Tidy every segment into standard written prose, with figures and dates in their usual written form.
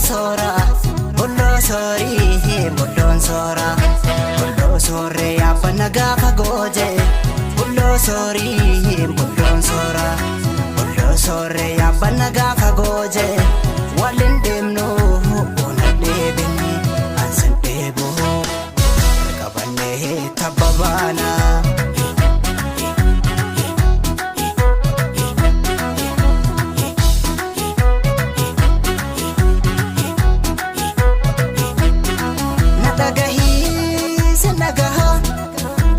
soora, bulloo soorii, bulloon soora. Bulloo soorree yaabbanna gaafa gooje, bulloo soorii, bulloon soora. Bulloo soorree yaabbanna gaafa gooje, waliin deemnu ona dheebinni, ansan dheebu qabannee tabba baana. Na dhagahii si dhagaha,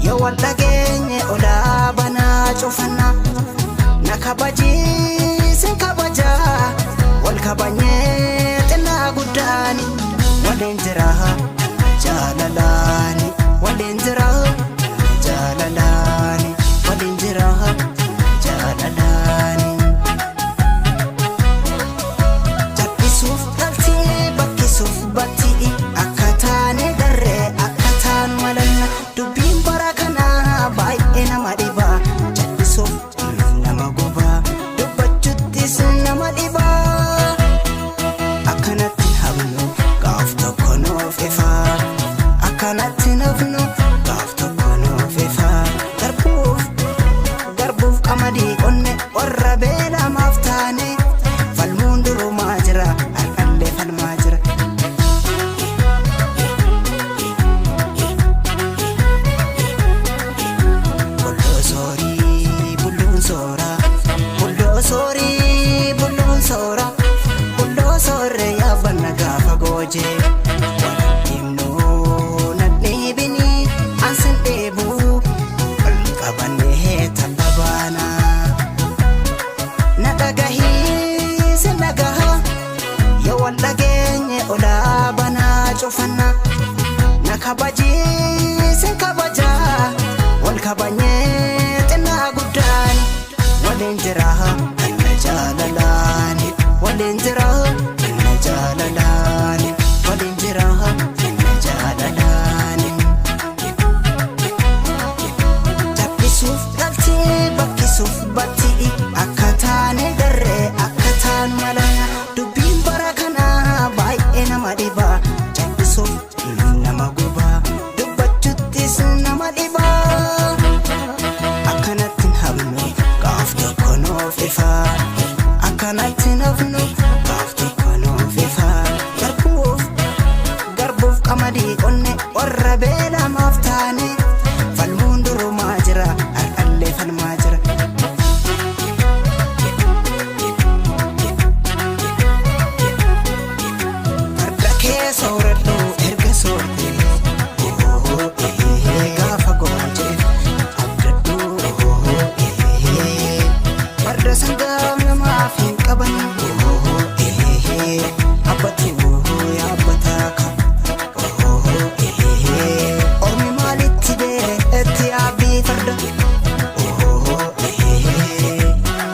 yoo wal dhageenye olaa banaa cufanna. Na kabajii sin kabajaa, wal kabanyee xinnaa guddaani. Waliin jira jaalalaani, waliin jira jaalalaani, waliin jira jaalalaani. Jabbisuuf dhaltii bakkisuuf battii akka taane garree akka taan malanna dubbiin bara kanaa baay'ee nama dhiba jabbisuuf nama guba dubbachuttis nama dhiba akkanatti hafnu gaaf tokko nuuf ifa akkanatti hafnu gaaf tokko nuuf ifa garbuuf garbuuf qamadii qonne warra beelamaaf taane falmuun durumaa jira har'allee falmaa jira. Bulloo soorii bulloon soora bulloo soorii bulloon soora bulloo soorree yaabbanna gaafa goojee wal deemnuu nadheebinii ansan dheebuu wal qabannee tabba baanaa. Na dhagahii si dhagaha yoo wal dhageenye olaa banaa cufanna. Na kabajii sin kabajaa wal kabanyee xinnaa guddaani. Waliin jira inna jaalalaani waliin jira inna jaalalaani waliin jira inna jaalalaani. Jabbisuuf dhaltii bakkisuuf battii akka taane garree akka taan mala dubbiin bara kanaa baay'ee nama dhiba jabbisuuf nama guba dubbachuttis nama dhiba akkanatti hafnu gaaf tokko nuuf ifa akkanatti hafnu gaaf tokko nuuf ifa garbuuf garbuuf qamadii qonne warra beelamaaf taane falmuun durumaa jira har'allee falmaa jira. Farda kee sooradhu erga soorte gaafa gooje abdadhu farda sangaa namaaf hin qaban abbatti yaabbataa ka ormi maalitti bee itti yaabbii farda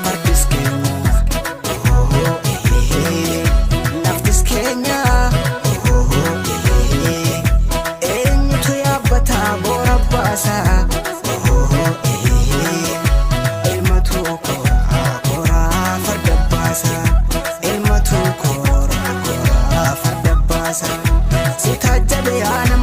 fardis keenya laftis keenya eenyutu yaabbataa boora baasaa ilmatu koraa koraa farda baasaa ilmatu koraa koraa farda baasaa si taajjabe yaana.